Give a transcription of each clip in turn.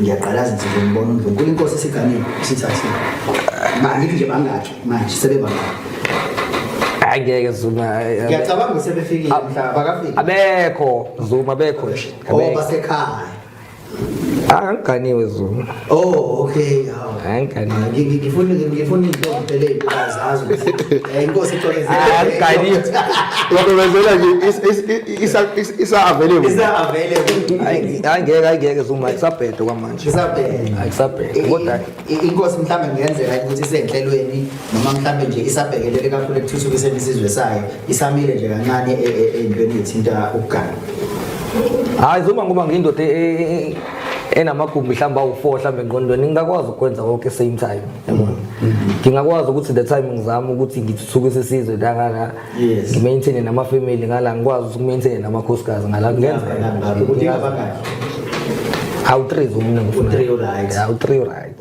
Ngiyaqalaza nje ngibona uNdlunkulu inkosi isiganile isithathile. Ngithi nje bangakhi manje sebebangaki. Angeke Zuma. Ngiyacabanga ukuthi sebefikile mhla bakafiki. Abekho Zuma, abekho nje. Oh, Abekho. basekhaya. Angiganiwe Zuma. Oh, okay. Hawu. Angiganiwe. Ngifuna intombi phela ey'ntokazi ukuthi inkosi ixokozela. Angiganiwe. Uyaxokozela nje isa available. Isa available. Angeke, angeke Zuma, akusabhede kwamanje. Isabhede. Akusabhede. Kodwa Inkosi mhlambe kungenzeka ukuthi isenhlelweni noma mhlambe nje isabhekelele kakhulu ekuthuthukiseni isizwe sayo, isamile nje kancane ey'ntweni ey'thinta ukugana. Hayi Zuma, ngoba ngiyindoda enamagumbi mhlawumbe awu-4 mhlawumbe engqondweni, ngingakwazi ukwenza konke same time, yabona. Ngingakwazi ukuthi the time ngizama ukuthi ngithuthukise isizwe la ngala, ngi-maintain nama-family ngala, ngikwazi ukuthi ngi-maintain namakhosikazi ngala, kungenzeka. Ngapha, udinga bangaki? Awu-3 Zuma, mina ngifuna. U-three right. Awu-3 right.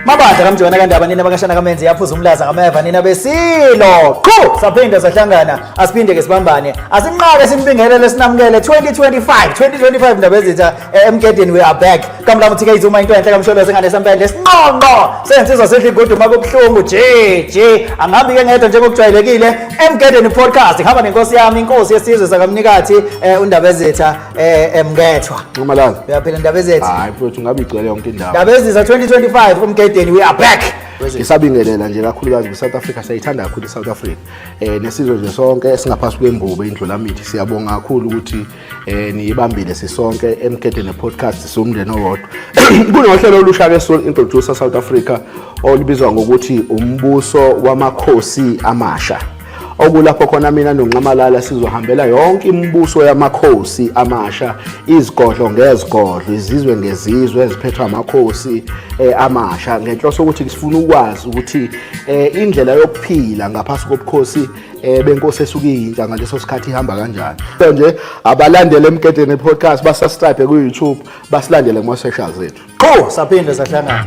Mabadla kaMjona kaNdaba, nina bakashana kaMenzi, yaphuza umlaza ngameva, nina besilo qhu, saphinde sahlangana, asiphinde ke sibambane, asinqake simbingelele sinamukele 2025 2025 ndaba ezitha emgedeni. We are back. Kamlamu TK Zuma, into enhle kamsholo sengane sempendle, sinqonqo sensizwa sidla iguduma kubuhlungu je je. Angihambi ke ngedwa njengokujwayelekile emgedeni podcast, ngihamba nenkosi yami, inkosi yesizwe sakamnikathi, undaba ezitha emngethwa. Nxamalala. Uyaphila ndaba ezitha? Hayi mfowethu, ngabe igcwele yonke indawo. Ndaba ezitha, 2025 umgedeni, we are back. Ngisabingelela nje kakhulukazi kwi-South Africa, siyayithanda kakhulu i-South Africa. Nesizwe nje sonke singaphasi kwembubo indlulamithi. Siyabonga kakhulu ukuthi niyibambile sisonke emgedeni podcast, siwumndeni owodwa. Kunohlelo olusha ke Soul Introducer South Africa olubizwa ngokuthi umbuso wamakhosi amasha. Okulapho khona mina noNxamalala sizohambela yonke imibuso yamakhosi amasha, izigodlo ngezigodlo, izizwe ngezizwe eziphethwe amakhosi amasha, ngenhloso ukuthi sifuna ukwazi ukuthi indlela yokuphila ngaphasi kobukhosi benkosi esuke iyintsha ngaleso sikhathi ihamba kanjani. So nje abalandele emgedeni podcast, basubscribe ku YouTube, basilandele kuma socials ethu. Qhu, saphinde sahlangana.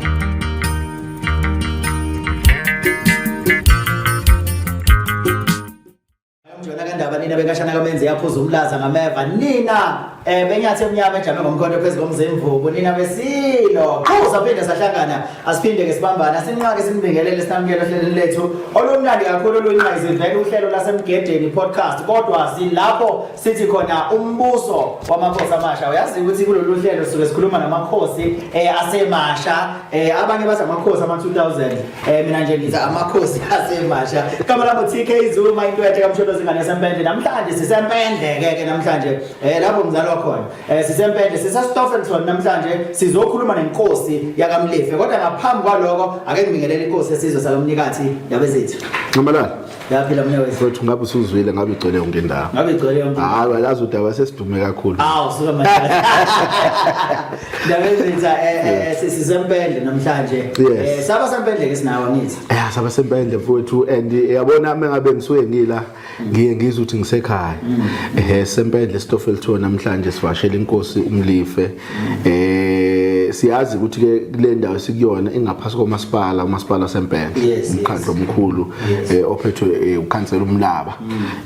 Mjona kaNdaba, nina bekashana kaMenzi, yaphuza umlaza ngameva, nina benyathi emnyama ejame ngomkhonto phezu komzimvubu, nina besilo qhu, saphinde sahlangana, asiphinde ke sibambane, asinqake simbingelele sinamukele ohlelweni lethu olumnandi kakhulu oluyingqayizivele, uhlelo lasemgedeni podcast. Kodwa silapho sithi khona umbuso wamakhosi amasha. Uyazi ukuthi kulolu hlelo suke sikhuluma namakhosi asemasha, abanye bathi amakhosi ama 2000, mina nje ngithi amakhosi asemasha. Igama lami TK Zuma, into ethe kamsholo zingane sempendle. Namhlanje sisempendle ke ke namhlanje, lapho ngizalwa khona, sisempendle, sisestoffelton. Namhlanje sizokhuluma nenkosi yakaMlife, kodwa ngaphambi kwaloko ake ngibingelele inkosi yesizwe sakamnikathi, ndaba zethu. Nxamalala. Yaphila mnewethu. Mfowethu, ngabe usuzwile, ngabe igcwele yonke indawo. Ngabe igcwele yonke. Hayi, walazi udaba sesidume kakhulu. Awu suka manje. Ndaba ezitha, sisempendle namhlanje. Saba sempendle ke sinawo ngithi. Saba sempendle mfowethu, and yabona mengabe ngisuke ngila ngiye ngizwe ukuthi ngisekhaya. Sempendle Stoffelton namhlanje sivashela inkosi uMlife. Siyazi ukuthi ke kule ndawo esikuyona ingaphasi komasipala, umasipala waseMpendle, umkhandlu omkhulu ophethwe ukhansela uMlaba.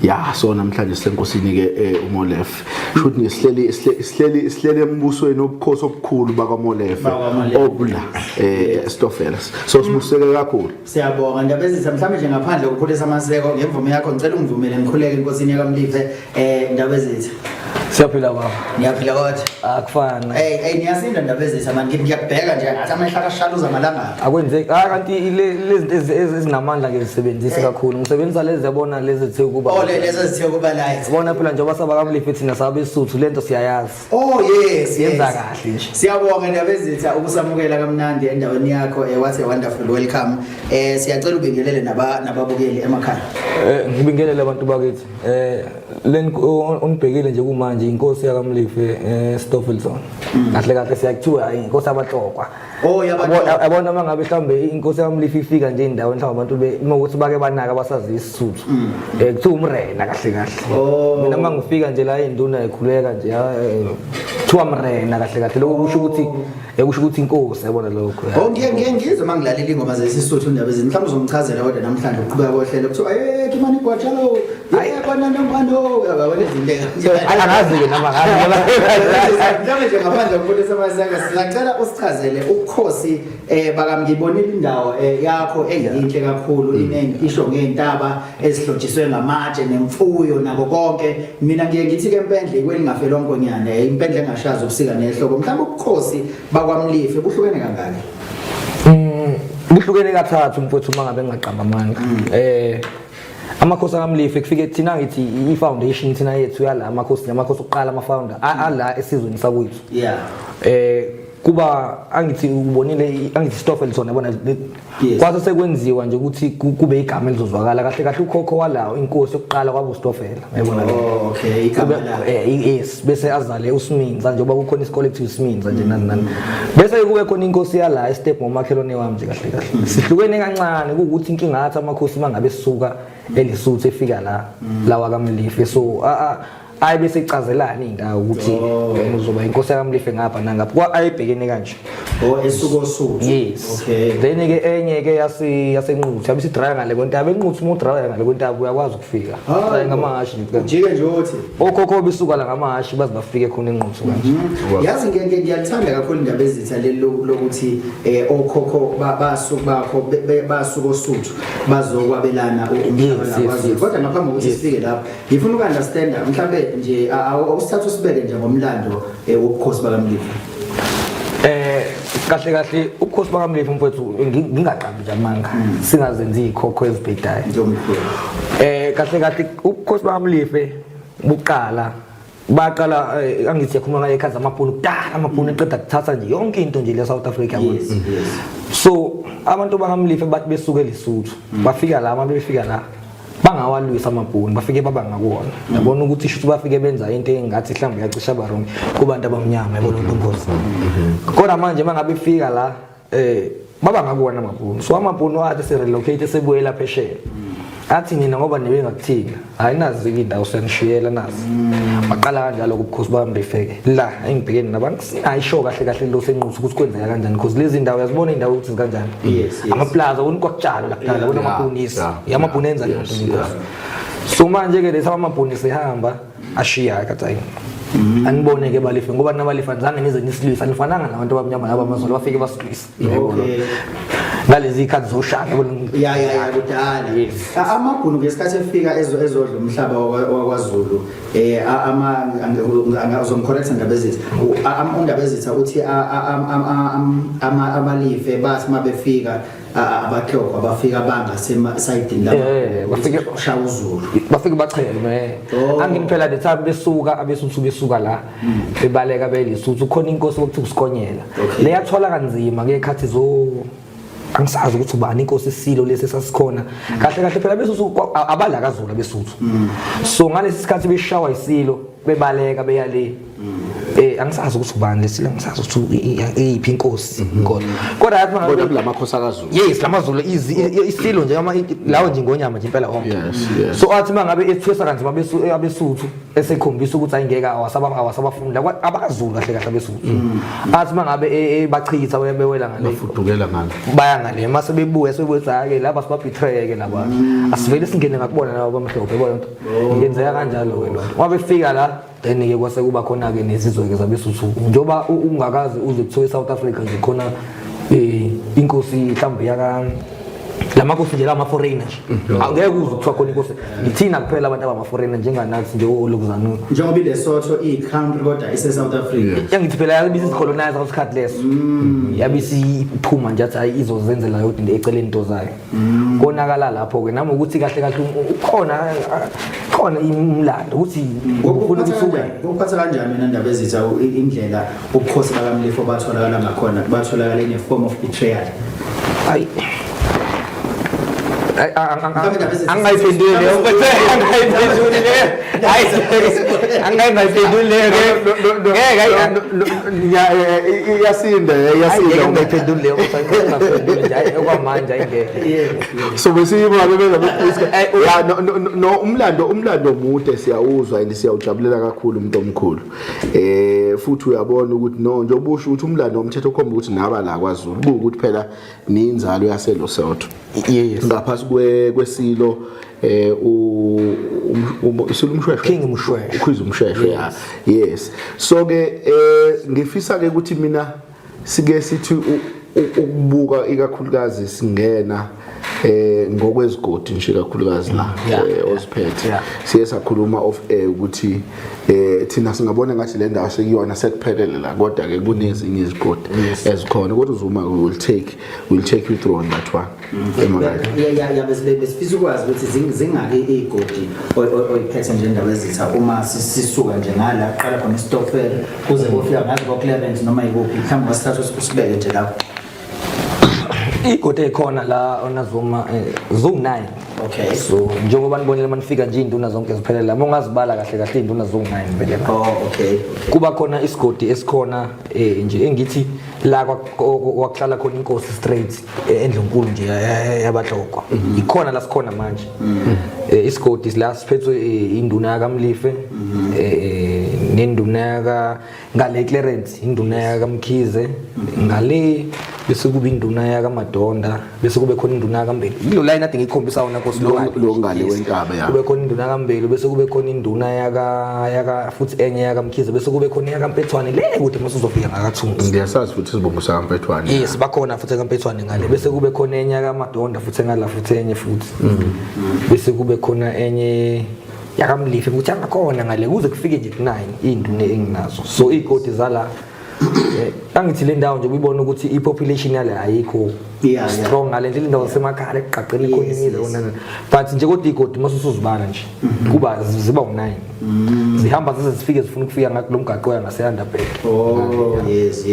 Ya, so namhlanje sisenkosini ke uMolefe. Shuthi nesihleli sihleli sihleli embusweni obukhosi obukhulu bakwaMolefe Bakwamolefe. obula Stoffel. So sibuseke kakhulu. Siyabonga ndaba ezitha. Mhlawumbe nje ngaphandle kokukhulisa amaseko, ngemvume yakho ngicela ungivumele ngikhuleke enkosini yakamlife, ndaba ezitha. Siyaphila baba. Ngiyaphila kodwa. Akufani. Hey hey, niyasinda ndaba ezitha manje, ngiyakubheka nje ngathi amehla akashaluza amalanga. Akwenzeki. Kanti lezi zinto ezinamandla ngizisebenzisa kakhulu. Ngisebenzisa lezi, yabona lezi ezithe ukuba. Oh, lezi ezithe ukuba light. Yabona phela njengoba saba kaMlife thina sabe isuthu, lento siyayazi. Oh yes, yes. Yenza kahle nje. Siyabonga ndaba ezitha ukusamukela kamnandi endaweni yakho. What a wonderful welcome. Siyacela ubingelele nababukeli emakhaya. Ngibingelele abantu bakithi. Len unibhekile nje kumanje inkosi yakaMlife, Stoffelton. Kahle kahle siyakuthiwa inkosi abahlokwa. Oh, yabahlokwa. Yabona mangabe mhlambe inkosi yakaMlife ifika nje endaweni mhlawumbe abantu be uma ukuthi bake banaka abasazi isisuthu. Kuthiwa umrena kahle kahle. Oh. Mina mangifika nje la induna ikhuleka nje. Kuthiwa mrena kahle kahle lokho kusho ukuthi ekusho ukuthi inkosi yabona lokho. Oh ngiye ngiye ngizwe mangilalela ingoma zesisuthu indaba ezinhle mhlawumbe uzongichazela kodwa namhlanje uqhubeka kohlelo kuthiwa eh kimani gwajalo hayi kwana nomano yabona izinto Hayi angazi ke noma ngazi. Mhlawumbe nje ngaphandle kokubonisa amasaka singacela usichazele ubukhosi eh bakamngibonile indawo eh, yakho engiyinhle kakhulu isho ngey'ntaba ezihlotshiswe ngamatshe nemfuyo nako konke mina ngiye ngithi ke impendle ikwelingafelwa nkonyane eh, impendle engashazi ubusika nehlobo mhlawumbe ubukhosi bakwamlife buhlukene kangaki Buhlukene kathathu mfowethu uma ngabe ngingaqamba amanga. Amakhosi akamlife kufike thina ngithi i-foundation thina yethu yala amakhosi amakhosi okuqala ama-founder ala esizweni sakwethu. Yeah. Kuba angithi ubonile angithi Stoffelton yabona kwase sekwenziwa nje ukuthi kube igama elizozwakala kahle kahle ukhokho walawo inkosi yokuqala kwabo Stoffel yabona le. Oh, okay igama lawo. Yes bese azale uSiminza njengoba kukhona isikole ekuthiwa uSiminza nje nani nani. Bese kube khona inkosi yala estep ngomakhelwane wami nje kahle kahle. Sihlukene kancane kuwukuthi inkinga ngathi amakhosi mangabe esuka eLesotho efika la lawa kaMlife so ayi bese icazelana indawo ukuthi wena uzoba inkosi yakamlife ngapha nangapha kwa ayibhekene kanje. Oh esuka oSuthu. Yes. Okay. Then ke enye ke yase yasenquthu yabe isidraya ngale kwentaba enquthu uma udraya ngale kwentaba uyakwazi ukufika. Draya ngamahashi nje. Ujike nje uthi. Okhokho besuka la ngamahashi baze bafike khona enquthu kanje. Yazi ngeke ngiyalithanda kakhulu indaba ezitha leli lokuthi okhokho basuka bakho basuka oSuthu bazokwabelana umhlaba lakwaZulu. Kodwa ngaphambi kokuthi sifike lapho ngifuna uku-understanda mhlambe nje awusithatha usibeke nje ngomlando wobukhosi bakaMlife. Kahle kahle ubukhosi bakaMlife mfowethu ngingaqambi nje amanga singazenzi izikhokho ezibhedayo. Ntomkhulu. Kahle kahle ubukhosi bakaMlife buqala baqala angithi yakhuluma ngaye ekhaza amabhunu kudala amabhunu eqeda kuthatha nje yonke into nje le South Africa yabona. Yes, yes. So abantu bakaMlife bathi besuke eLesotho bafika la mabefika la bangawalwisa amabhunu bafike baba ngakuwona yabona ukuthi shuthi bafike benza into engathi mhlawumbe yacisha barong kubantu abamnyama yabona into nkosi. Kodwa manje mangabe ifika la baba ngakuwona amabhunu so amabhunu athi se relocate sebuyela phesheya athi nina ngoba nibe ngakuthina hayi nazi indawo senishiyela nazi baqala kanjalo ubukhosi bamlifeke la engibhekene nabantu singayisho kahle kahle lo senquthu ukuthi kwenzeka kanjani because lezi ndawo uyazibona indawo ukuthi zikanjani. Yes, yes. Amaplaza wona kwakutshalwa la kudala wona amabhunisi amabhunu enza leyo nto inkosi. So manje ke lesa amabhunisi ehamba ashiya kathi hayi anibone ke balife ngoba nabalifa zange nize nisilwisa nifananga nabantu abamnyama laba amazulu bafike basilwisa. Okay. Ngalezi ikhathi zoshaka yabona. Ya ya ya kudala. Yes. Amabhunu ngesikhathi efika ezodla umhlaba wakwaZulu ama uzomcorrect ndaba ezitha. Undaba ezitha uthi ama abalife bathi mabefika abahloko abafika bangasema sayidini la. Bafike shaya uZulu. Bafike bacheme. Oh. Angini phela the time besuka abesuthu besuka la bebaleka belisuthu khona inkosi okuthiwa uSikonyela. Okay. Leyathola kanzima ngekhathi zo angisazi ukuthi ubani inkosi isilo lesi esasikhona kahle kahle phela besuthu abala kaZulu besuthu. So ngalesi sikhathi beshawa isilo bebaleka beya le. Angisazi ukuthi ubani lesilo angisazi ukuthi iyiphi inkosi kodwa. Kodwa yathi mangabe Kodwa kulamakhosi akaZulu. Yes, lamaZulu isilo nje ama lawo nje ingonyama nje impela wonke. Yes, yes. So athi mangabe ethwesa kanzima abesuthu esekhombisa ukuthi ayingeke awasabafuni la abakaZulu kahle kahle abesuthu. Athi mangabe bachitha bewela ngale. Bafudukela ngale. Baya ngale mase bebuya sebebuya hayi ke laba sibabetray ke laba. Asivele singene ngakubona laba bamhlophe yabona into. Yenzeka kanjalo ke lonto. Wabefika la then ke kwase kuba khona ke nezizwe ke zabesuthu njoba ungakazi uze kuthiwe eSouth Africa nje khona inkosi mhlawumbe yaka lamakhosi nje lama foreigner nje angeke uze kuthiwa khona inkosi ithina kuphela abantu abama foreigner njenganathi nje olokuzanu Njengoba iLesotho iyi-country kodwa ise South Africa. Yangithi phela yabisa izicolonizer ngesikhathi leso yabisa iphuma nje athi hayi izozenzela yodwa into eceleni into zayo. Konakala lapho ke nami ukuthi kahle kahle ukhona khona imlando ukuthi ufuna ukuthi ube Ukuphatha kanjani mina ndaba ezitha indlela ubukhosi bakaMlifo batholakala ngakhona batholakala in a form of betrayal. Ayi. Angayiphenduli leyo, angayiphenduli leyo. Hayi, angayiphenduli leyo. Ngeke, hayi. Iyasinda, Hayi, ngeke iyasinda. ngayiphenduli leyo, ngingaphenduli nje. Hayi, okwamanje ayingeke. So besiyibona beza bepriska. Ya, no, no, no, umlando mude, siyawuzwa and siyawujabulela kakhulu, umuntu omkhulu. Futhi uyabona ukuthi no, njengoba usho ukuthi umlando womthetho ukhomba ukuthi naba la kwaZulu kuwukuthi phela ninzalo yaseLesotho. Ngaphasi kwesilo isilo uMshweshwe. King Mshweshwe. Ukhiza uMshweshwe, ya. Yes. So ke ngifisa ke ukuthi mina sike sithi ukubuka ikakhulukazi singena ngokwezigodi nje kakhulukazi la oziphethe. Siye sakhuluma off air ukuthi thina singabona ngathi le ndawo sekuyona sekuphelele la, kodwa ke kunezinye izigodi ezikhona, kodwa uZuma will take you through on that one. Am I right? Ya, besifisa ukwazi ukuthi zingaki iy'godi oyiphethe nje, Ndabezitha, uma sisuka nje ngala kuqala khona isitokfela kuze kofika ngazi ko-Clarence noma yikuphi, mhlawumbe wasithatha usibeke nje lapho. Igodi ekhona la onaZuma ziwu-9. So njengoba nibonile manifika nje, iy'nduna zonke ziphelele la. Uma ungazibala kahle kahle, iy'nduna ziwu-9 vele la. Oh, okay. Kuba khona isigodi esikhona nje engithi la kwakuhlala khona inkosi straight, endlunkulu nje yabahlokwa, ikhona la sikhona manje. Isigodi la siphethwe induna yakaMlife, nenduna yaka ngale Clarence, induna yakaMkhize ngale, bese kuba induna yakaMadonda, bese kube khona induna yakaMbelu, yilo line ade ngikhombisa wona, nkosi, lo ngale. Lo ngale wentaba, ya. Kube khona induna kaMbelu, bese kube khona induna yaka futhi enye yakaMkhize, bese kube khona eyakaMpethwane le kude mase uzofika ngakaThunzi. Ngiyasazi futhi isibongo sakaMpethwane. Yes, bakhona futhi ekaMpethwane ngale, bese kube khona enye yakaMadonda futhi engala, futhi enye futhi, bese kube khona enye yakaMlife ukuthi angakhona ngale, kuze kufike nje ku-9 iy'nduna enginazo. So iy'godi zala, angithi le ndawo nje uyibona ukuthi i-population yale ayikho strong ngale ndlela, indawo zasemakhaya ekuqaqeni khona imizi yona, but nje kodwa iy'godi uma usuzibala nje kuba ziba u-9, zihamba zize zifike zifuna ukufika ngakulo mgaqo oya ngase-Underberg. Oh, yes.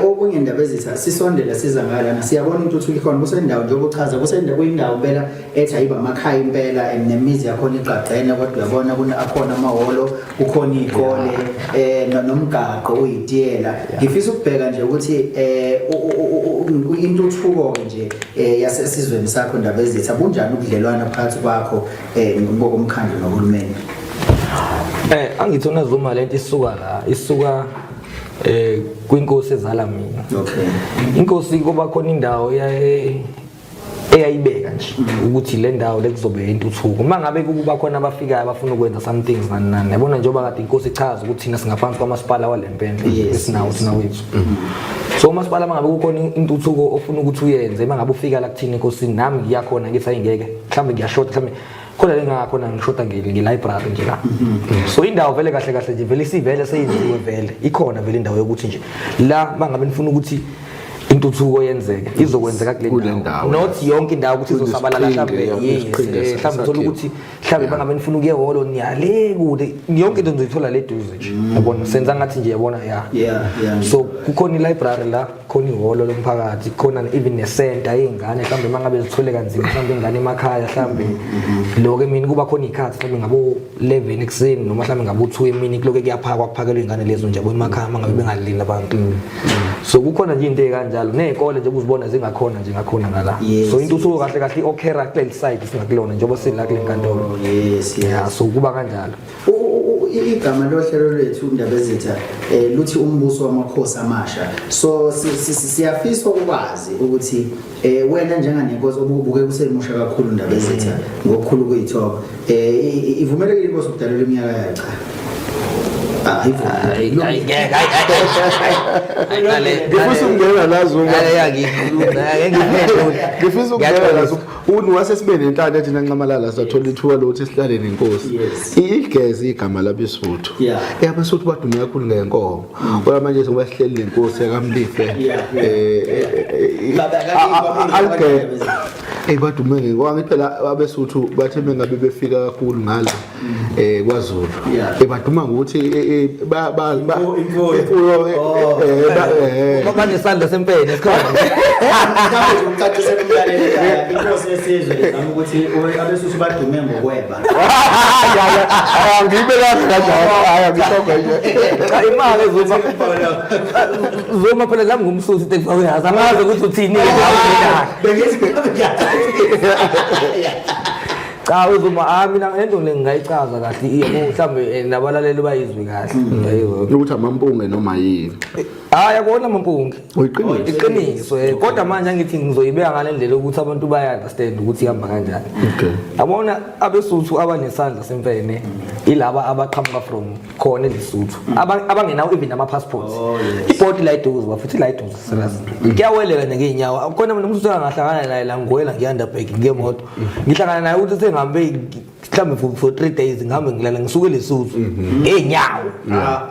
Okunye, Ndabezitha, sisondela siza ngalana, siyabona intuthuko ikhona kusendawo njengoba uchaza kusendawo, kuyindawo impela ethi ayiba amakhaya impela and nemizi yakhona igqagqene, kodwa uyabona kuna akhona amahholo, kukhona iy'kole, nomgaqo uyitiyela. Ngifisa ukubheka nje ukuthi intuthuko nje yasesizweni sakho, Ndabezitha, bunjani ubudlelwano phakathi kwakho ngokomkhandlu nohulumeni? Angithi uNazuma, lento isuka la, isuka kwinkosi ezala mina. Inkosi kuba khona indawo eyayibeka nje ukuthi le ndawo lekuzobe intuthuko. Uma ngabe kuba khona abafikayo abafuna ukwenza some things nani nani, yabona njengoba kade inkosi ichaza ukuthi thina singaphansi kwamasipala walempendle esinawo thina wethu. So umasipala, uma ngabe kukhona intuthuko ofuna ukuthi uyenze, uma ngabe ufika la kuthina enkosini, nami ngiyakhona ngithi ayingeke, mhlawumbe ngiyashoda, mhlawumbe khona le ngakhona ngishoda nge-library nje la. So indawo vele kahle kahle nje vele isivele seyenziwe, vele ikhona vele indawo yokuthi nje la mangabe nifuna ukuthi intuthuko yenzeke, izokwenzeka kule Kule ndawo, ndawo, not yonke indawo ukuthi izosabalala Kunesiqhingi, mhlawumbe, ya, yes, kunesiqhingi mhlawumbe uthola esakhiwe. ukuthi mhlawumbe bangabe nifuna ukuya ehholo, niyale kude, yonke into nizoyithola le duze nje, yabona, senza ngathi nje, yabona, ya. So kukhona i-library la, khona ihholo lomphakathi, khona even ne-center yey'ngane, mhlawumbe uma ngabe zithwele kanzima, mhlawumbe ingane emakhaya, mhlawumbe lokho emini kuba khona iy'khathi, mhlawumbe ngabo-11 ekuseni noma mhlawumbe ngabo-2 emini, kuloke kuyaphakwa, kuphakelwa iy'ngane lezo nje, yabo, emakhaya uma ngabe bengalili abantu. So kukhona nje into ey'kanjalo, ney'kole nje ukuzibona zingakhona nje ngakhona ngala. So intuthuko kahle kahle i-occur-a kuleli side singakulona njengoba sila kule nkantolo. Oh, yes. Yeah, so kuba kanjalo. Igama lohlelo lwethu, Ndabezitha, luthi umbuso wamakhosi amasha. So siyafisa ukwazi ukuthi wena njenganenkosi obubuke kusemusha kakhulu, Ndabezitha, ngokukhulu kuyithoba, ivumelekile inkosi ukudalula iminyaka yayo? Cha. Ah, ivumelekile. Hayi, ngeke, hayi, hayi. Ngifisa ukungena la, Zuma. Ngifisa ukungena la, Zuma. Uni wase sibe nenhlanhla thina Nxamalala, sathola ithuba lokuthi sihlale nenkosi. Igeze igama labesuthu. Abesuthu badume kakhulu ngenkomo. Kodwa manje ngoba sihleli nenkosi yakaMlife Baba, aligeze. Hey badume ngeke phela abeSuthu bathe mengabe befika kakhulu ngala kwaZulu. Baduma ngokuthi ba ba imfuyo oh. Banesandla sempene esikhona. Mhlawumbe ucacisele umlaleli ekhaya inkosi yesizwe izama ukuthi abeSuthu badume ngokweba. Angibe kahle kanjalo. Hayi angisho nje. Cha imali Zuma. Zuma phela nami ngumsusi into engifake yazi. Angazi ukuthi uthini Bengithi Cha uZuma ah mina lento le ngingayichaza kahle yabo mhlambe nabalaleli bayizwe kahle. Yayizwa. Ukuthi amampunge noma yini. Hayi akona amampunge. Uyiqiniso. Iqiniso kodwa manje angithi ngizoyibeka ngale ndlela ukuthi abantu baya understand ukuthi ihamba kanjani. Okay. Yabona abeSuthu abanesandla semfene ilaba abaqhamuka from khona eLesotho abangenawo even ama passports. Ibhodi la iduze bafuthi la iduze serious. Kuyawelela nje ngeenyawo. Khona mina umuntu angahlangana naye la ngiwela ngiyanderberg ngemoto. Ngihlangana naye ukuthi sengihambe mhlawumbe for 3 days ngihambe ngilala ngisuke eLesotho ngeenyawo.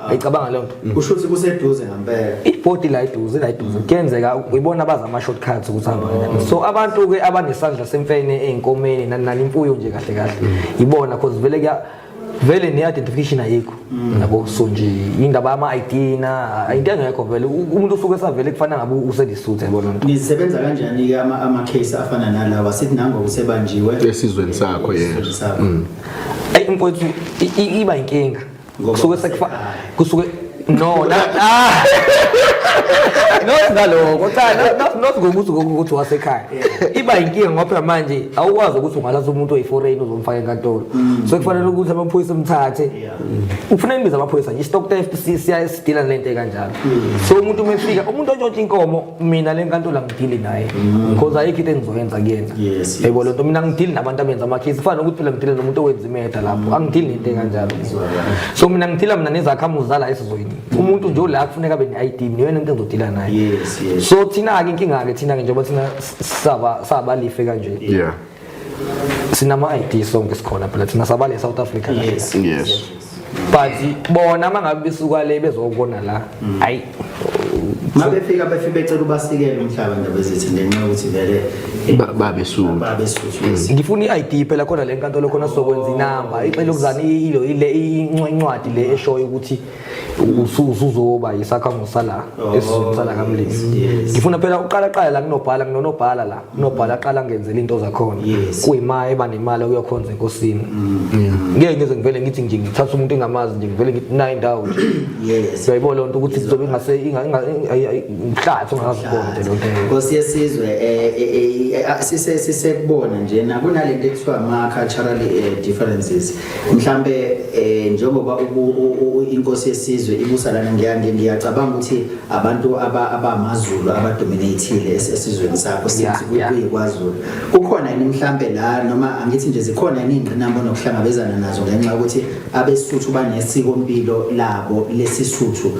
Ayicabanga leyo nto. Kusho ukuthi kuseduze ngempela. Ibhodi la iduze la iduze kuyenzeka uyibona baza ama shortcuts ukuthi hamba kanjani. So abantu ke abanesandla semfene einkomeni nani nani imfuyo nje kahle kahle ibona cause vele kuya vele ne identification ayikho yabo so nje indaba yama ID na into engekho vele umuntu usuke esavele kufana ngabe uselisuthu yabo lonto. Nisebenza kanjani ke ama case afana nalawa sithi nango usebanjiwe esizweni sakho esizweni sakho. Ey mfowethu iba inkinga. Ngoba Kusuke sekufa kusuke no na ah no ngaloko cha not ngokuthi ngokuthi wasekhaya iba inkinga ngoba phela manje awukwazi ukuthi ungalatha umuntu oyi-foreign uzomfaka enkantolo so kufanele ukuthi amaphoyisa umthathe ufuna imbiza amaphoyisa nje i-stock theft siyasidila nalento ekanjalo so umuntu uma efika umuntu ontshontsha inkomo mina le nkantolo angidili naye because ayikho into engizoyenza kuyena yebo lento mina ngidili nabantu abenza amakhesi kufana nokuthi phela ngidile nomuntu owenza imeda lapho angidili nento ekanjalo so mina ngidila mina nezakhamuzi zala esizweni umuntu nje ola kufuneka abe ne-ID mina yona into engizodila naye so thina-ke inkinga-ke thina-ke njengoba thina sabalife kanje sinama-ID sonke sikhona phela thina sabale e-South Africa but bona uma ngabe besuka le bezokubona la hayi mabefika befike becela ubasikele umhlaba ndaba ezithi ngenxa yokuthi vele babesuthu babesuthu ngifuna i-ID phela khona le nkantolo khona sizokwenza inamba ixele ukuzana ilo ile incwadi le eshoyo ukuthi usuzoba isakhamuzi sala esizweni sala kaMlisi ngifuna phela uqala qala la kunobhala nginonobhala la unobhala aqala ngenzela into zakhona kuyima eba nemali okuyokhonza enkosini ngeke ngize ngivele ngithi nje ngithatha umuntu engamazi nje ngivele ngithi nayi indawo nje uyayibona loo nto ukuthi kuzobe ingase inhlathi ungazibona nje loo nto Nkosi yesizwe sise sisekubona nje na kunalento ekuthiwa ama cultural differences mhlambe njengoba inkosi yesizwe ibusa lana ngiyacabanga ukuthi abantu abamaZulu abadominateile esizweni sakho sithi kuyikwaZulu kukhona yini mhlambe la noma angithi nje zikhona yini ingqinamba onokuhlangabezana nazo ngenxa yokuthi abeSuthu banesiko mpilo labo lesisuthu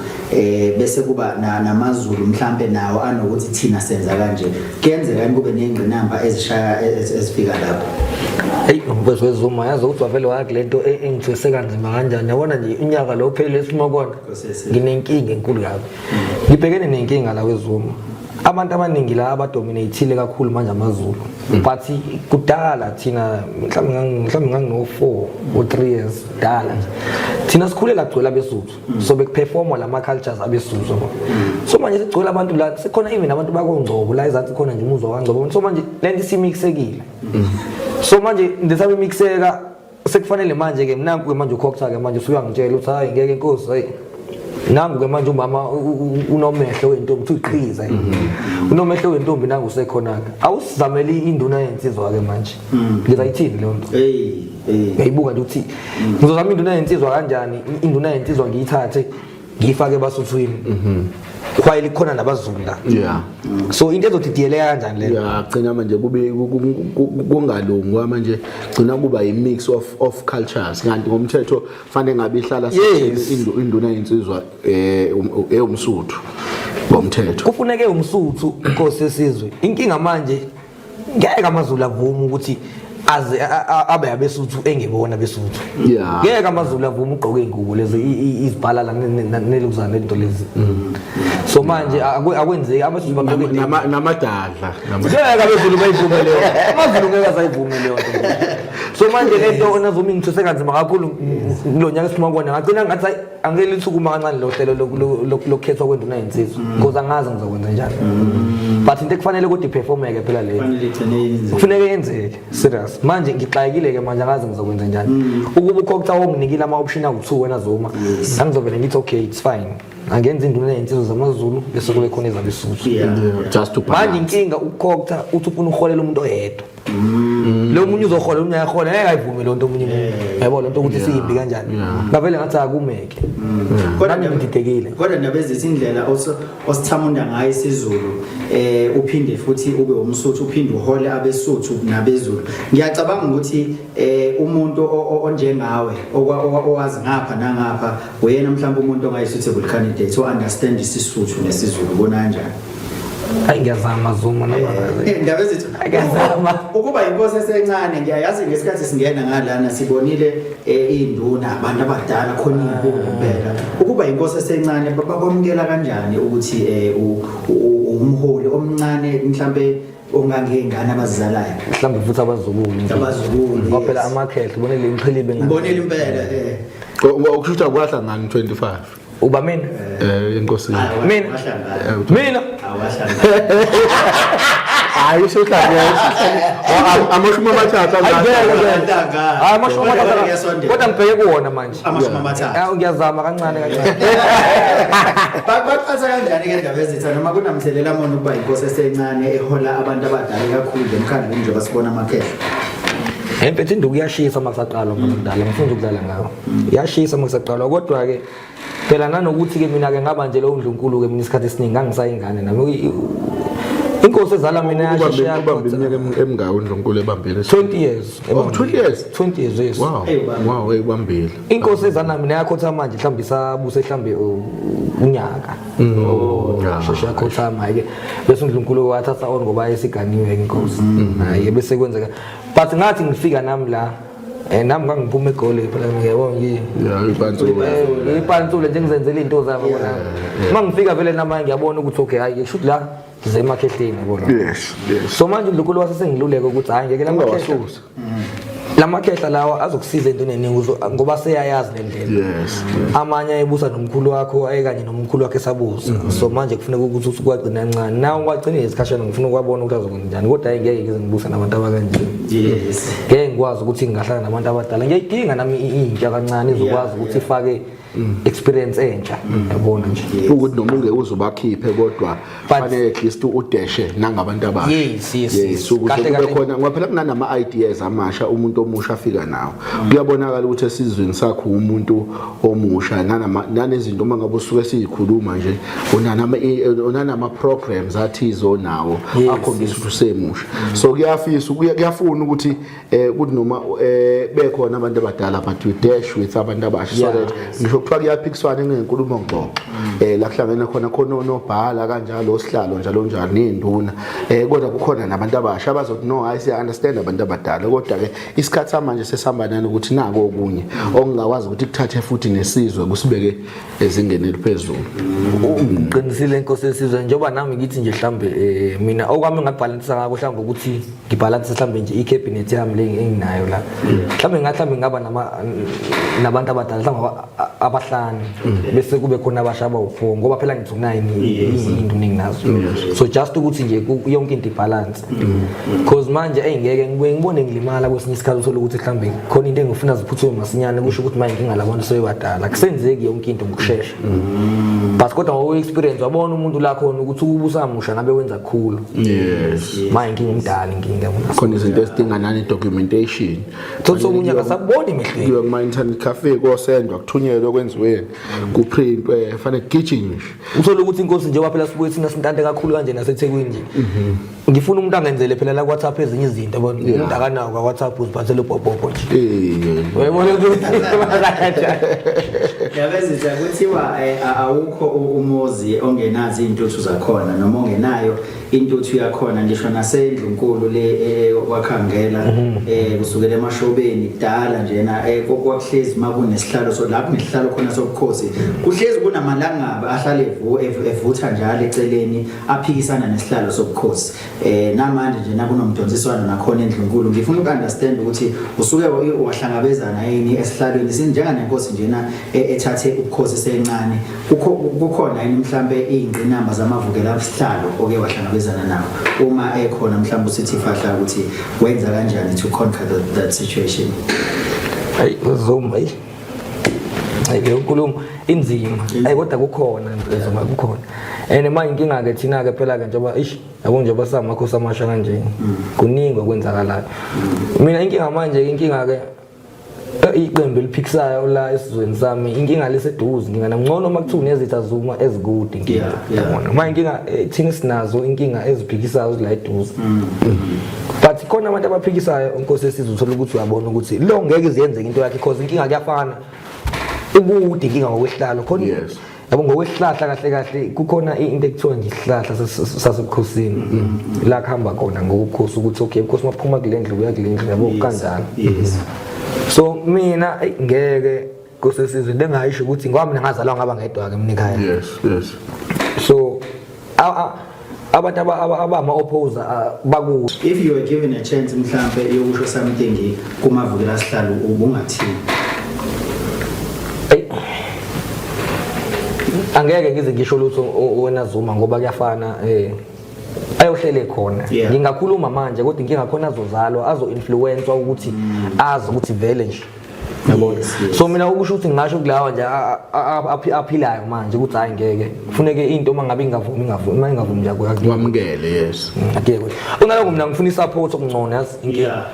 bese kuba namaZulu mhlambe nawo anokuthi thina senza kanje kuyenzeka yini kube nengqinamba ezishaya ezifika lapho? Hey mfowethu weZuma yazi ukuthi wavele waya kule nto engithwese kanzima kanjani yabona nje unyaka lo uphelile esima kona nginenkinga enkulu kabi ngibhekene nenkinga la weZuma abantu abaningi la abadominateile kakhulu manje amaZulu but kudala thina mhlawumbe ngangino 4 or 3 years dala nje thina sikhulela kugcwele abeSuthu so bekuperformwa lama cultures abeSuthu yabo so manje sigcwele abantu la sekhona even abantu bakoNgcobo la ezansi khona nje umuzwa kaNgcobo so manje lento isimixekile so manje ndisabe mixeka sekufanele manje ke nanku ke manje ukhokha ke manje usuyangitshela ukuthi hayi ngeke inkosi hayi nangu ke manje umama unomehlo wentombi uthi uyiqhiza unomehlo wentombi nangu usekhona ke awusizameli induna yensizwa ke manje ngizayithini leyo nto hey ngiyayibuka nje ukuthi ngizozama induna yensizwa kanjani induna yensizwa ngiyithathe ngiyifake ebasuthwini while khona nabaZulu la so into ezodidiyeleka kanjani leyo gcina manje kube kungalungi manje gcina kuba i mix of cultures kanti ngomthetho fanele ngabe ihlala induna yensizwa ewumsuthu ngomthetho kufuneke umsuthu inkosi yesizwe inkinga manje ngeke amaZulu avume ukuthi Aze abe abesuthu engebona besuthu. Ngeke amaZulu avume ugqoke ingubo lezi izibhala la neluzana lento lezi. So manje akwenzeki amaZulu bagqoke namadadla. Ngeke abeZulu bayivume leyo. AmaZulu ngeke azayivume leyo nto. So manje lento onazomi ngithuse kanzima kakhulu kulo nyaka esiphuma kuwona, ngagcina ngathi hayi, angeke lithukuma kancane lo hlelo lokukhethwa kwenduna yensizwa, because angazi ngizokwenza njani, but into ekufanele ukuthi iperformeke phela leyo. Kufanele igcine yenzeke. Kufuneke yenzeke serious. Manje ngixakekile-ke manje, angazi ngizokwenza njani. Ukuba uCogta wonginikile ama-option awu-two wena Zuma, ngangizovele ngithi okay, it's fine, angenza induna yensizwa zamaZulu bese kube khona ezabesuthu. Just to Manje balance. inkinga, uCogta uthi ufuna uholela umuntu oyedwa, lo munye uzohola, omunye ayahola, ngeke ayivume loo nto omunye umuntu, yabo loo nto ukuthi siyimbi kanjani. Ngavele ngathi akumeke. Kodwa Nami ngididekile. Kodwa ndaba ezithi indlela osithamunda ngayo isiZulu, uphinde futhi ube umSuthu, uphinde uhole abeSuthu nabeZulu. Ngiyacabanga ukuthi umuntu onjengawe owazi ngapha nangapha uyena mhlawumbe umuntu ongayi-suitable candidate o-understand isiSuthu nesiZulu. Ubona kanjani? Hayi, ngiyazama Zuma noma Ndaba ezithi Ngiyazama. Ukuba inkosi esencane, ngiyayazi ngesikhathi singena ngalana sibonile induna, abantu abadala khona inkulu impela. Ukuba inkosi esencane, bakwamukela kanjani ukuthi umholi omncane mhlambe ongangey'ngane abazizalayo? Mhlawumbe futhi abazukulu. Abazukulu, Ngoba phela yes. amakhehle ubonele imxhilibe. Ngibonile impela. Okusho ukuthi akwahlangani 25 Uba mina? Enkosini. Mina? Awahlangana. Mina? Awahlangana. Hayi, usehlangene 30. Hayi, ngeke, ngeke. Awahlangana. Hayi, amashumi Kodwa amathathu. kuyasondela. Kodwa ngibheke kuwona manje. 30. Ah, ngiyazama kancane kancane. Bakuphatha kanjani ke ndaba ezitha, noma kunamthelela mona ukuba inkosi esencane ehola abantu abadala kakhulu emkhandlwini njengoba sibona amakhehla? Mfethu, induku iyashisa uma kusaqalwa mfana omdala, ngifuna ukudlala ngawo. Iyashisa uma kusaqalwa, kodwa-ke phela nanokuthi-ke mina-ke ngaba nje lowo ndlunkulu-ke mina isikhathi esiningi ngangisayingane nami. Inkosi ezala mina yasheshe Ubambe yakhotha. iminyaka emingaki undlunkulu ebambile? 20 years. Oh, 20 years? 20 years, yes. Wow. Hey, ubambe. Wow, ebambile. Inkosi ezala mina yakhotha manje mhlawumbe isabuse mhlawumbe unyaka. Sheshe yakhothama ke, bese undlunkulu wathatha on ngoba esiganiwe inkosi. Hayi, bese kwenzeka, but ngathi ngifika nami la, nami ngangiphuma eGoli phela, ngiyabona ngi Yeah, ipantsula. Ipantsule nje, ngizenzela izinto zami yabona. Uma ngifika vele namanje ngiyabona ukuthi okay, hayi, kusho ukuthi la ngize emakhehleni, yabona. So manje undlunkulu wasesengiluleka ukuthi hayi, ngeke lamakhehla Ungawasusa. lamakhehla lawa azokusiza entweni eningi ngoba seyayazi le ndlela. Amanye ayebusa nomkhulu wakho, ayekanye nomkhulu wakhe esabusa, so manje kufuneka ukuthi uthi kwagcina kancane nawe kwagcina isikhashana. Ngifuna ukwabona ukuthi azokwenza njani, kodwa hayi, ngeke ngize ngibusa nabantu abakanje. Ngeke ngikwazi ukuthi ngingahlala nabantu abadala. Ngiyayidinga nami intsha kancane izokwazi ukuthi ifake experience entsha, yabona nje. Ukuthi noma ungeke uze ubakhiphe, kodwa fanele at least udeshe nangabantu abasha. Yes. Ukuze Kahle, kube kahle. khona, ngoba phela kunanama ideas amasha umuntu omusha afika nawo. Kuyabonakala ukuthi esizweni sakho umuntu omusha nanama nanezinto uma ngabe usuke siyikhuluma nje unanama programs athize onawo akhombisa ukuthi usemusha. So kuyafisa kuyafuna ukuthi kuthi noma bekhona abantu abadala, but you dash with abantu abasha so that ngisho kuthiwa kuyaphikiswana ngenkulumo ngxoxo la kuhlangene khona khona onobhala kanjalo, osihlalo, njalo njalo, ney'nduna, kodwa kukhona nabantu abasha abazothi no, hayi, siya understand abantu abadala, kodwa ke isikhathi samanje sesihamba nani ukuthi nako okunye okungakwazi ukuthi kuthathe futhi nesizwe kusibeke ezingeni eliphezulu. Uqinisile, inkosi yesizwe. Njengoba nami ngithi nje mhlambe mina okwami ngabhalansisa ngakho mhlambe ukuthi ngibhalansise mhlambe nje i-cabinet yami le enginayo la, mhlambe ngathi mhlambe ngaba nabantu abadala mhlambe abahlanu, bese kube khona abasha abawu-4, ngoba phela ngithi u-9 into enginazo. So just ukuthi nje yonke into ibalance, because manje engeke ngibuye ngibone ngilimala kwesinye isikhathi, uthole ukuthi mhlambe khona into engifuna ziphuthume masinyane, kusho ukuthi manje ngingalabantu sebebadala, kusenzeki yonke into ngokushesha. But kodwa ngokwe-experience wabona umuntu la khona ukuthi ukubusa musha ngabe wenza kukhulu. Manje inkinga umdala, inkinga yabona. Khona izinto ezidinga nani documentation. Thothi omunye akasakuboni emehlweni. Kuyiwe kuma-internet cafe, kosendwa, kuthunyelwe, kwenziweni, kuprintwe, fanele kugijime nje. Uthole ukuthi inkosi njengoba phela sibuye thina sintante kakhulu kanje naseThekwini nje, ngifuna umuntu angenzele phela la ku-WhatsApp ezinye izinto, yabona. Umuntu akanawo ka-WhatsApp, uziphathele ubhobhobho nje. Uyayibona ukuthi kanjani? Ndabezitha kuthiwa awukho umuzi ongenazo iy'ntuthu zakhona noma ongenayo intuthu yakhona, ngisho nasendlunkulu le kwakhangela kusukela emashobeni kudala njena kwakuhlezi makunesihlalo, so la kunesihlalo khona sobukhosi kuhlezi kunamalangabi ahlale evutha njalo eceleni aphikisana nesihlalo sobukhosi. Namanje nje nakunomdonsiswano nakhona endlunkulu. Ngifuna uku-understand ukuthi usuke wahlangabezana yini esihlalweni sinjenganenkosi njena ethathe ubukhosi sencane, kukhona yini mhlambe iy'ngqinamba zamavukela sihlalo oke wahlangabezana nawo? Uma ekhona, mhlambe usithi fahla ukuthi wenza kanjani to conquer that situation. Hayi Zuma, hayi hayi, leyo nkulumo inzima. Hayi, kodwa kukhona Zuma, kukhona. And manje inkinga ke thina ke phela ke, njengoba ish yabo, njengoba samakhosi amasha kanje, kuningi okwenzakalayo. Mina inkinga manje, inkinga ke iqembu eliphikisayo la esizweni sami, inkinga leseduze. Inkinga ngcono uma kuthiwa unezitha Zuma ezikude, inkinga yabona. Manje inkinga thina sinazo inkinga eziphikisayo la eduze, but khona abantu abaphikisayo, inkosi esizwe, uthola ukuthi uyabona ukuthi lo ngeke iziyenzeke into yakhe because inkinga kuyafana ukude, inkinga ngokwesihlalo khona. Yabo, ngokwesihlahla kahle kahle kukhona into ekuthiwa nje isihlahla sasebukhosini la kuhamba khona ngokubukhosi, ukuthi okay, ubukhosi maphuma kule ndlu kuya kule ndlu, yabo, kanjalo. So mina eyi, ngeke kusesizwe into engayisho ukuthi ngoba mina ngazalwa ngaba ngedwa-ke mina ekhaya. So abantu abama-opposer bakude. If you were given a chance mhlambe yokusho something kumavukela sihlalo, ubungathini? Eyi, angeke ngize ngisho lutho wena Zuma, ngoba kuyafana ayohlele khona. Ngingakhuluma manje, kodwa inkinga khona azozalwa azo-influence ukuthi azi ukuthi vele nje, yabona. So mina ukusho ukuthi ngingasho kulawa nje aphilayo manje ukuthi hayi, ngeke kufuneke into uma ngabe ingavumi, ingavumi, uma ingavumi nje Wamukele, yes. Akuyeke unaloko. Mina ngifuna i-support okungcono, yazi inkinga.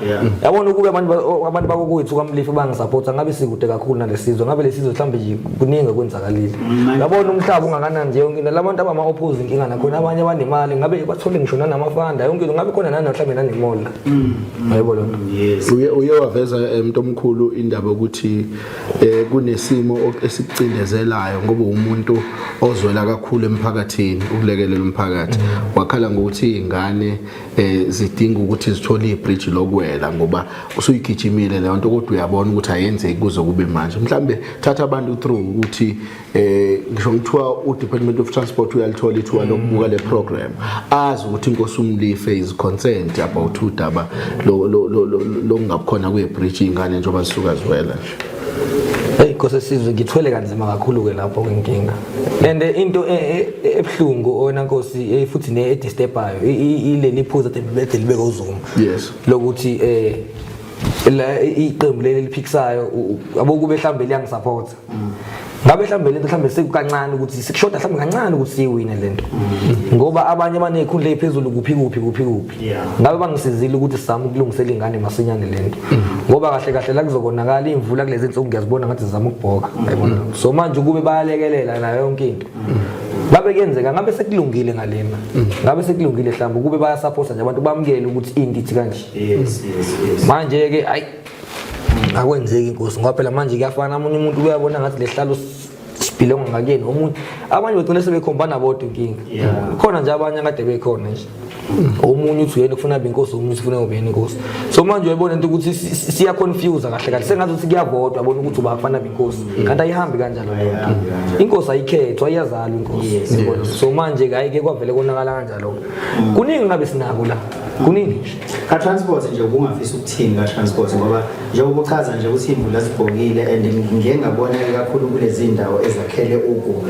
Yabona, ukube abantu bakokwethu kwaMlife bangisupport, ngabe sikude kakhulu nalesizwe, ngabe lesizwe mhlawumbe nje kuningi okwenzakalile. Yabona, umhlaba ungakanani nje, yonke into, labantu abama-oppose inkinga nakhona abanye banemali, ngabe bathole ngisho nanamafanda, yonke into, ngabe khona nani mhlawumbe nanemola, yayebo loo nto. Uye waveza umuntu omkhulu indaba yokuthi kunesimo esikucindezelayo ngoba umuntu ozwela kakhulu emphakathini, ukulekelela umphakathi. Wakhala ngokuthi izingane zidinga ukuthi zithole ibridge lokwela ngoba usuyigijimile leyo nto, kodwa uyabona ukuthi ayenzeki kuze kube manje. Mhlambe thatha abantu through ukuthi ngisho ngithiwa u-Department of Transport uyalithola ithuba lokubuka le program, azi ukuthi inkosi uMlife is concerned about udaba lokungabukhona kwe-bridge, iy'ngane njengoba zisuka ziwela nje. Hey Nkosi esizwe, ngithwele kanzima kakhulu ke lapho kwinkinga. And into ebuhlungu wena Nkosi, futhi ne edisturbayo, ileli phuza bede libeke uZuma. Lokuthi la iqembu leli liphikisayo, yabo, kube mhlambe liyangisupport. Ngabe mhlambe lento mhlambe sekukancane ukuthi sikushoda mhlambe kancane ukuthi siyiwine lento. Ngoba abanye banezikhundla eziphezulu kuphi kuphi kuphi kuphi. Ngabe bangisizile ukuthi sizame ukulungisela ingane masinyane lento. Ngoba kahle kahle la kuzokonakala imvula kulezi insuku, ngiyazibona ngathi zizama ukubhoka. Yayibona. So manje ukube bayalekelela nayo yonke into. Ngabe kuyenzeka, ngabe sekulungile ngalena. Ngabe sekulungile mhlawumbe ukube bayasupport nje abantu bamukele ukuthi into ithi kanje. Manje ke ayi, akwenzeki inkosi, ngoba phela manje kuyafana omunye umuntu uyabona ngathi lehlalo sibhilonga ngakuyena omunye, abanye bagcina sebekhombana bodwa inkinga. Khona nje abanye akade bekhona nje, omunye uthi uyena ufuna abe inkosi, omunye ufuna ube yena inkosi. So manje uyayibona into ukuthi siya confuse kahle kahle, sengathi ukuthi kuyavotwa, yabona ukuthi uba kufanele abe inkosi, kanti ayihambi kanjalo leyo nto. Inkosi ayikhethwa, iyazalwa inkosi. Yabona? So manje ke hayi ke, kwavele konakala kanjalo. Kuningi ngabe sinako la, kuningi nje. Ka-transport nje, ubungafisa ukuthini ka-transport? Ngoba njengoba uchaza nje ukuthi iy'mvula zibhokile and ngiye ngabona kakhulu kulezi ndawo ezakhele ugu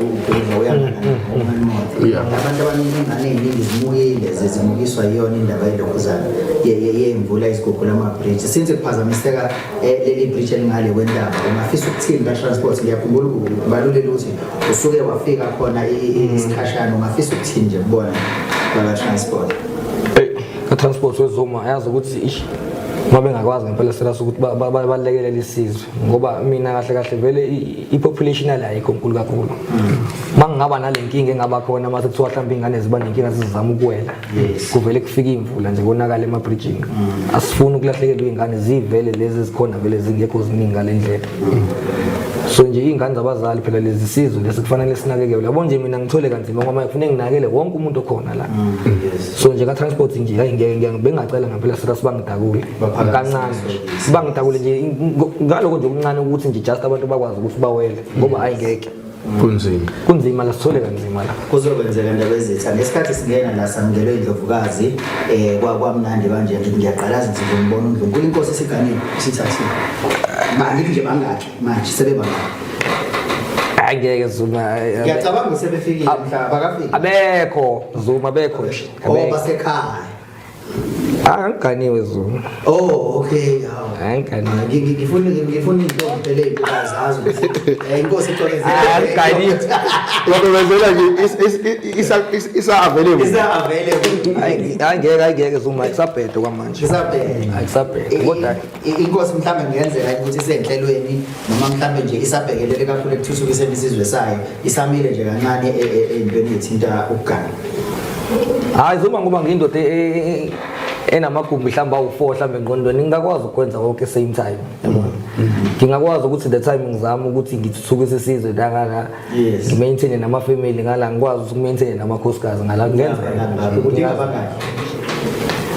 ugudla uya. Abantu abaningi, ingane ey'ningi zimukile, zimukiswa yiyona indaba yelokhuzana yey'mvula izigugula ama-bridge, since kuphazamiseka leli bridge elingale kwentaba. Ungafisa ukuthini ka-transport? Ngiyakhumbula kubalulile ukuthi usuke wafika khona isikhashana. Ungafisa ukuthini nje kubona baka-transport? Hey, ka-transport wezoma, yazi ukuthi ish, uma bengakwazi ngempela serious ukuthi balekelele isizwe, ngoba mina kahle kahle vele i-population yala ayikho nkulu kakhulu. Uma ngingaba nale nkinga engaba khona mase kuthiwa mhlawumbe iy'ngane ziba nenkinga zizama ukuwela, kuvele kufike iy'mvula nje konakala emabridgini. Asifuni ukulahlekelwa iy'ngane, zivele lezi ezikhona vele zingekho ziningi ngale ndlela. So nje iy'ngane zabazali phela lezi sizwe lesi kufanele sinakekelwe. Yabo nje mina ngithole kanzima ngoba kufuneka nginakele wonke umuntu okhona la. So nje ka-transport nje hayi ngeke bengingacela ngempela sira sibangidakule Baphakamise kancane isokisi. sibangidakule nje ngaloko nje okuncane ukuthi nje just abantu bakwazi ukuthi bawele ngoba hayi ngeke Kunzima. Kunzima la, sithole kanzima la. Kuzokwenzeka, ndaba ezitha. Ngesikhathi singena la samukelwe indlovukazi, kwamnandi kanje. Ngithi ngiyaqalaza, ngithi ngizombona uNdlunkulu, inkosi esiganile sithathile. Ngithi nje bangakhi manje, sebebangaki? Hayi ngeke Zuma. Ngiyacabanga ukuthi sebefikile, mhla bakafiki. Abekho Zuma, abekho nje. Oh. Abekho. Basekhaya. Angiganiwe Zuma. Oh, okay, hawu. Angiganiwe. Ngifuna intombi phela ey'ntokazazi ukuthi inkosi ixokozela. Angiganiwe. Uyabebezela nje isa available. Isa available. Hayi ngeke, hayi ngeke Zuma, akusabhede kwamanje. Isabhede. Akusabhede kodwa. Inkosi mhlawumbe kungenzeka ukuthi isenhlelweni noma mhlawumbe nje isabhekelele kakhulu ekuthuthukiseni isizwe sayo, isamile nje kancane ey'ntweni ey'thinta ukugana. Hayi Zuma, ngoba ngiyindoda enamagumbi mhlawumbe awu-4 mhlawumbe engqondweni, ngingakwazi ukwenza konke same time, yabona. Ngingakwazi ukuthi the time ngizama ukuthi ngithuthukise isizwe la ngala, ngi-maintain nama-family ngala, ngikwazi ukuthi ngi-maintain namakhosikazi ngala, kungenzeka. Udinga bangaki?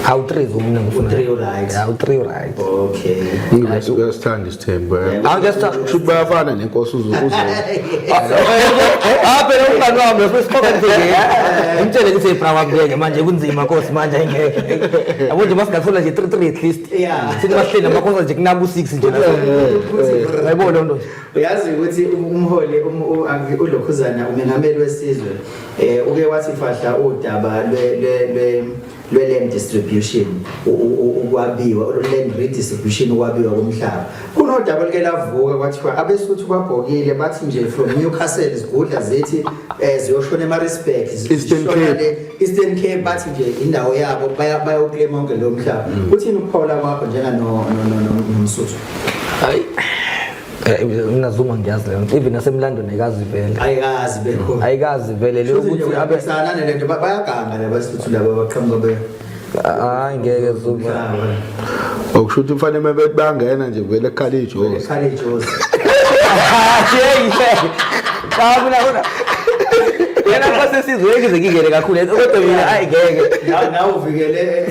Awu-3 Zuma, mina ngifuna. U-three right. Awu-3 right. Okay. Uyasithanda isithembu. Angiyasithanda. Kusho ukuthi bayafana nenkosi uZuma. Ah, phela umngani wami lo sesixoxa nje, ngimtshele ukuthi bra wami ngeke manje kunzima nkosi, manje ayingeke, yabo nje masingathola nje 3 3 at least. Sithi bahleli namakhosi nje kunabu 6 nje, yayibona leyo nto nje. Uyazi ukuthi umholi uLokhuzana, umengameli wesizwe, uke wathi fahla udaba lwe land distribution, ukwabiwa, land redistribution, ukwabiwa komhlaba. Kunodaba oluke lavuka kwathiwa abeSuthu babhokile, bathi nje from Newcastle zigudla zithi ziyoshona eMaritzburg. Eastern Zishona Cape. Eastern Cape, bathi nje indawo yabo, bayoclaim wonke lo mhlaba. Uthini ukuphawula kwakho njenga no no no noMsuthu? Hayi, mina Zuma ngiyazi leyo nto, even nasemlandweni ayikazi vele. Ayikazi bekhona. Ayikazi vele leyo ukuthi abe Sana nalento, bayaganga labasuthu laba baqhamuka be Hayi ngeke Zuma. Mhlaba. Okusho ukuthi kufanele bethi bayangena nje vele ekhala ijozi. Ekhala ijozi. Hey hey, cha, mina mina yena nkosi sizwe ngize ngingene kakhulu, kodwa mina hayi ngeke. Nawe uvikele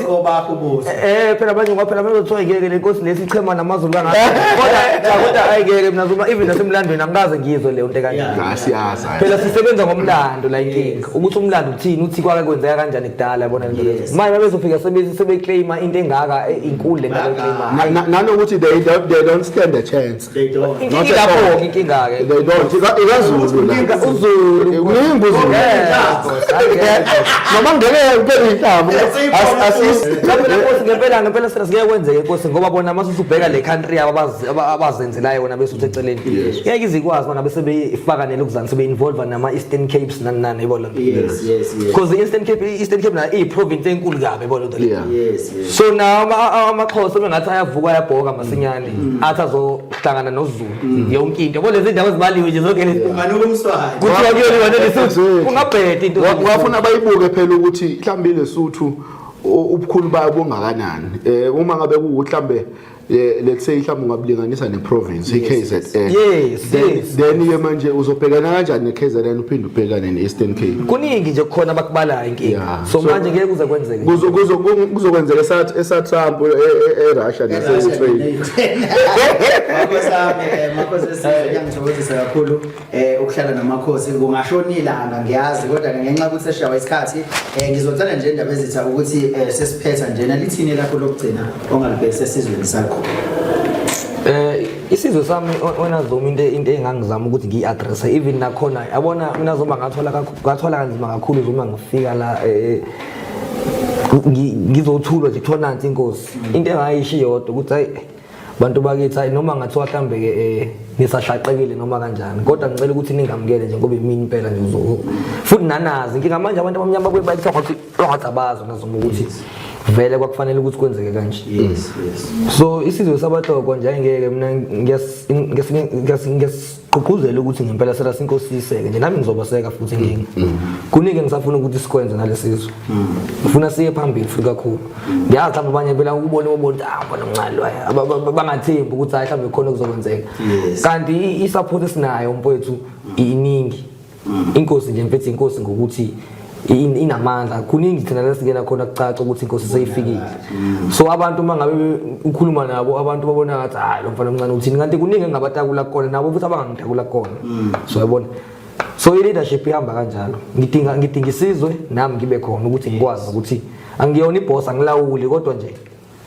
obakho ubuso. Phela manje ngoba phela manje kuthiwa ngeke le nkosi lesi ichema namaZulu kangaka, kodwa cha, kodwa hayi ngeke mina Zuma, even nasemlandweni angikaze ngizwe leyo nto kanje. Asiyazi. Phela sisebenza ngomlando la, inkinga ukuthi umlando uthini, uthi kwake kwenzeka kanjani kudala, yabona lento lezo. Manje babezofika sebeclaima into engaka, inkulu le nto abaclaimayo. Nanokuthi they don't stand a chance. They don't. Inkinga Not at all. ilapho-ke, inkinga-ke. They don't. IkaZulu la. UZulu. Kuningi uZulu. Noma ngeke kube inhlamba. Cha phela nkosi, ngempela ngempela sina singeke kwenzeke nkosi, ngoba bona mase usubheka le country yabo abazenzelayo bona besuthi eceleni, ngeke izikwazi bona bese beyifaka nelokuzana sebe-involve nama-Eastern Capes nani nani, yabo lento. Yes. Because i-Eastern Cape, i-Eastern Cape nayo iyi-province enkulu kabi, yabo lento le. Yes. So nawo amaXhosa bengathi ayavuka ayabhoka masinyane, athi azohlangana noZulu, yonke into, yabo lezi ndawo ezibaliwe nje zonke lezi. Unganuka umswazi. Kuthiwa kuyoliwa neLesotho. Kungabheda into. Ungafuna bayibuke phela ukuthi mhlawumbe iLesotho ubukhulu bayo bungakanani, uma ngabe kuwukuthi mhlambe, let's say mhlawumbe ungabulinganisa neprovince iKZN, then ke manje uzobhekana kanjani neKZN uphinde ubhekane neEastern Cape? Kuningi nje kukhona abakubalayo, inkinga. So manje ngeke kuze kwenzeke. Kuzokwenzeka esa Trump eRussia nase-Ukraine. Makhosi ami, makhosi esizwe, kuyangithokozisa kakhulu ukuhlala namakhosi. Kungashona ilanga ngiyazi, kodwa ke ngenxa yokuthi seshawa isikhathi, ngizocela nje indaba ezitha ukuthi sesiphetha njena, lithini lakho lokugcina ongalibhekisa esizweni sakho? Isizwe sami, wena Zuma, into engangizama ukuthi ngiyi-address even nakhona, yabona mina Zuma ngathola ngathola kanzima kakhulu Zuma, ngifika la ngizothulwa nje, kuthiwa nansi inkosi. Into engayisho iyodwa ukuthi hayi bantu bakithi, hayi noma ngathiwa mhlambe ke nisahlaqekile noma kanjani, kodwa ngicela ukuthi ningamukele nje ngoba imini impela nje uzo futhi nanazi inkinga manje abantu abamnyama babuye bayithiwa ngathi abazi naZuma ukuthi Vele kwakufanele ukuthi kwenzeke kanje. Yes. So isizwe sabaTlokwa nje angeke mina ngiyasigqugquzela ukuthi ngempela sela inkosi siyiseke nje, nami ngizobaseka futhi ngingi. Kuningi engisafuna ukuthi sikwenze nalesizwe. Ngifuna siye phambili futhi kakhulu. Ngiyazi mhlawumbe abanye phela ukubona ubona ukuthi ah bona omncane lo, bangathembi ukuthi hayi mhlawumbe khona okuzokwenzeka. Kanti i-support esinayo mfowethu iningi. Inkosi nje mfethu, inkosi ngokuthi inamandla, kuningi thina lesingena khona kucaca ukuthi inkosi seyifikile. So abantu uma ngabe ukhuluma nabo, abantu babona ngathi hayi lo mfana omncane uthini, kanti kuningi engingabatakula kukona nabo futhi abangangitakula kukona. So yabona, so i-leadership ihamba kanjalo. Ngidinga isizwe nami ngibe khona ukuthi ngikwazi ukuthi angiyona iboss, angilawuli, kodwa nje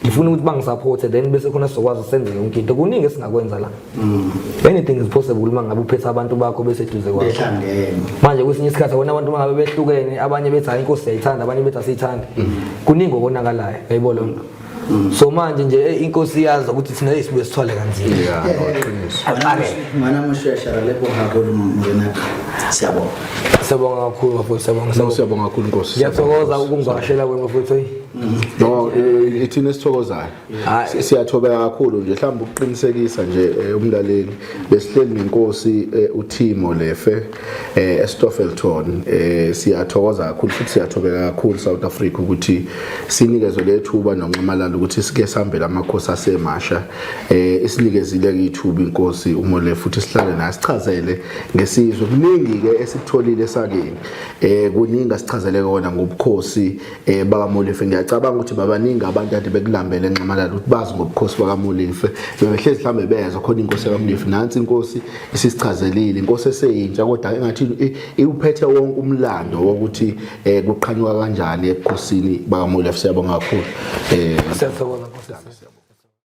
ngifuna ukuthi bangisupporte, then bese khona sizokwazi senze yonke into. Kuningi esingakwenza la, anything is possible uma ngabe uphethe abantu bakho beseduze kwakho. Behlangene. Manje kwesinye isikhathi abona abantu bangabe behlukene, abanye bethi hayi inkosi siyayithanda, abanye bethi asiyithandi, kuningi okonakalayo, yayibona loo nto. So manje nje inkosi iyazi ukuthi thina sibuye sithwale kanzima. Yeah, no, qiniso. Ngwana Moshweshwe, ra leboha haholo, morenaka, siyabonga. Siyabonga kakhulu bafowethu, siyabonga. No, siyabonga kakhulu nkosi. Ngiyathokoza ukungivakashela kwenu bafowethu, hey. No, ithina esithokozayo. Hayi. Siyathobeka kakhulu nje, mhlawumbe ukuqinisekisa nje umlaleli, besihleli nenkosi uThimo Molefe eStoffelton. Siyathokoza kakhulu futhi siyathobeka kakhulu South Africa ukuthi sinikezwe lethuba noNxamalala ukuthi sike sihambele amakhosi asemasha. Isinikezile ithuba inkosi uMolefe futhi sihlale naye sichazele ngesizwe. Kuningi ke esikutholile sakini, kuningi asichazele kona ngobukhosi bakaMolefe. Ngiyacabanga ukuthi babaningi abantu ade bekulambele eNxamalala ukuthi bazi ngobukhosi bakaMolefe, bebehlezi mhlambe bezwa khona inkosi yakaMolefe. Nansi inkosi isisichazelile, inkosi eseyintsha kodwa engathi iwuphethe wonke umlando wokuthi kuqhanyuka kanjani ebukhosini bakaMolefe. Siyabonga kakhulu. Siyathokoza nkosi.